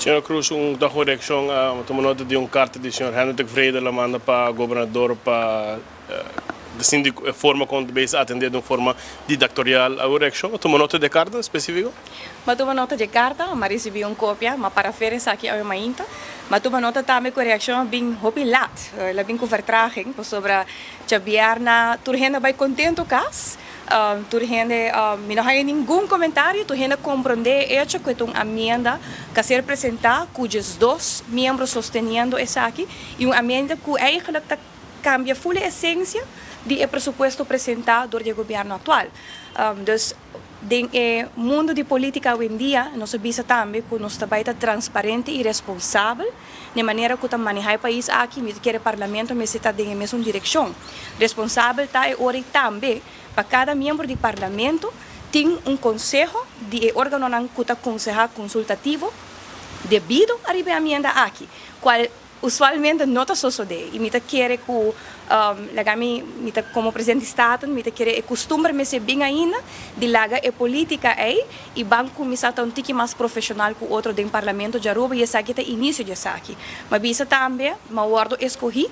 Señor Croes, un toch un reaccion, tuma nota di un carta di señor Hendrik Vrede la manda pa gobernador pa di forma con ta bezig atende di un forma didactorial. Algun reaccion? Tuma nota di e carta specifico? M'a tuma nota di e carta, m'a ricibi un copia, m'a parafera esaki awe mainta. M'a tuma nota tambe cu e reaccion a bin hopi laat, el a bin cu vertraging, pasobra djabièrna tur hende a bay contento cas. Tur hende, mi no haña ningun komentario, tur hende a komprondé e echo ku e ta un amienda ku a ser presentá ku diesdos miembro sosteniendo esaki i un amienda ku eigenlijk ta kambia ful e esensia di e presupuesto presentá dor di e gobièrnu aktual. Dus den e mundu di polítika awendia nos a bisa tambe ku nos ta bai ta transparente i responsabel. Na e manera ku ta manehá e pais aki, mi ta kere parlamento mester ta den e mesun direkshon. Responsabel ta e ora i tambe pa kada miembro di parlamento tin un konseho di e organonan ku ta konsehá konsultativo debido ariba e amienda aki, kual usualmente no ta sosodé. I mi ta kere ku Laga mi, mi ta komo presidente di Staten, mi ta kere e kustumber mester bin ainda di laga e politika ei i ban kuminsá ta un tiki mas profeshonal ku otro den Parlamento di Aruba i esaki ta inisio di esaki. Mi a bisa tambe, mi a wòrdu eskohí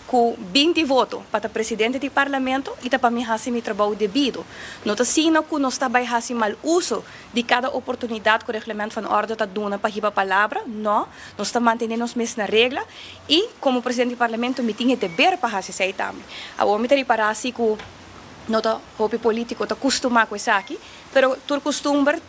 ku 20 voto pa ta presidente di Parlamento i ta pa mi hasi mi trabou debido. No ta asina ku nos ta bai hasi mal uso di kada oportunidat ku Reglement van Orde ta duna pa hiba palabra, no, nos ta mantené nos mes na regla i komo presidente di Parlamento mi tin e deber pa hasi esei tambe. Awor mi ta ripará si ku no ta hopi polítiko ta kustumá ku esaki, pero tur kustumber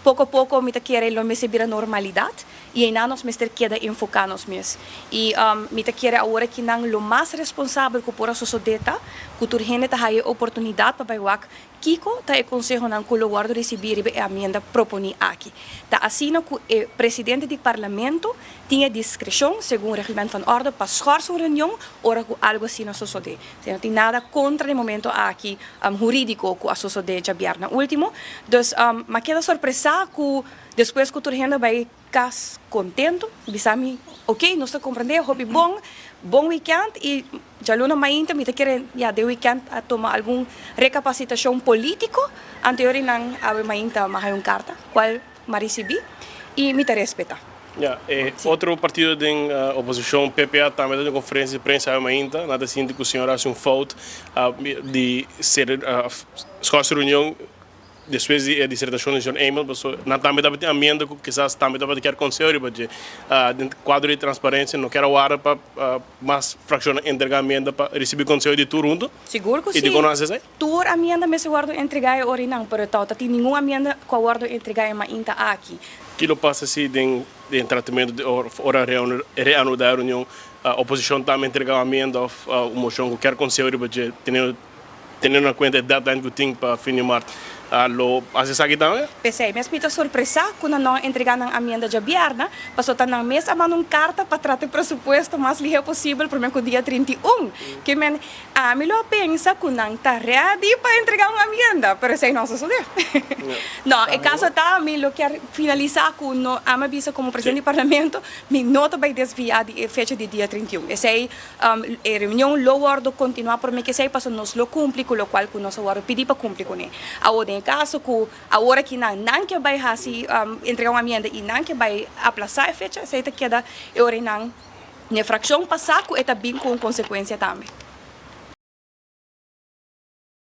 poko poko mi ta kere lo mester bira normalidat i einan nos mester keda enfoká nos mes. I mi ta kere awor akinan lo mas responsabel ku por a sosodé ta ku tur hende ta haya e oportunidat pa bai wak Kiko ta e konsehonan ku lo wòrdu risibí riba e amienda proponí aki? Ta asina ku e presidente di parlamento tin e diskreshon, segun Reglement van Orde, pa schors un reunion ora ku algu asina sosodé. Si no tin nada kontra di momento aki hurídiko ku a sosodé djabièrnè último. Dus, m'a keda sorpresá ku despues ku tur hende a bai Cas contento, bisa mi, ok, nos ta comprende, hopi bon, bon weekend y djaluna mainta mi ta kere, ya, den weekend a toma algun recapacitacion politico, anterior y nan awe mainta mi a haya un carta, cual mi a ricibi y mi ta respeta. Ya, e otro partido den oposicion, PPA, tambe ta den conferencia di prensa awe mainta, nan ta sinti cu señor a haci un fout di ser, schorsi reunion. Despues di e disertashon di señor Emel, pasobra nan tambe tabatin amienda ku kisas tambe tabata kier konseho riba dje. Den kuadro di transparensia no kier a warda pa mas frakshonnan entrega amienda pa risibí konseho di tur huntu. Sigur ku I si. dikon no hasi esei? Tur amienda mester wòrdu entregá e orinan, pero tòg ta tin ningun amienda ku a wòrdu entregá e mainta aki. Ki lo pasa si den den tratamentu di ora reanudá e reunion oposishon tambe entrega un amienda òf un moshon ku kier konseho riba dje teniendo Teniendo na cuenta e deadline cu tin pa fin di maart, lo haci esaki tambe? P'esei mes mi ta sorpresá ku nan no a entregá nan amienda djabièrnè, pasobra ta nan mes a manda un karta pa trata e presupuesto mas lihé posibel promé ku dia 31. Ke men, ami lo a pensa ku nan ta rèdi pa entregá un amienda, pero esei no a sosodé. No, e kaso ta, mi lo kier finalisá ku no, ami a bisa komo presidente di parlamento, mi no ta bai desviá di e fecha di dia 31. Esei E reunion lo wordo continua prome ke esey paso nos lo cumpli cu locual cu nos a wordo pidi pa cumpli cune. Awor den e caso cu awor aki nan nan ke bay haci entrega un amienda y nan ke bay aplasa e fecha esey ta keda e ora nan n'e fraccion pasa cu e ta bin cu un consecuencia tambe.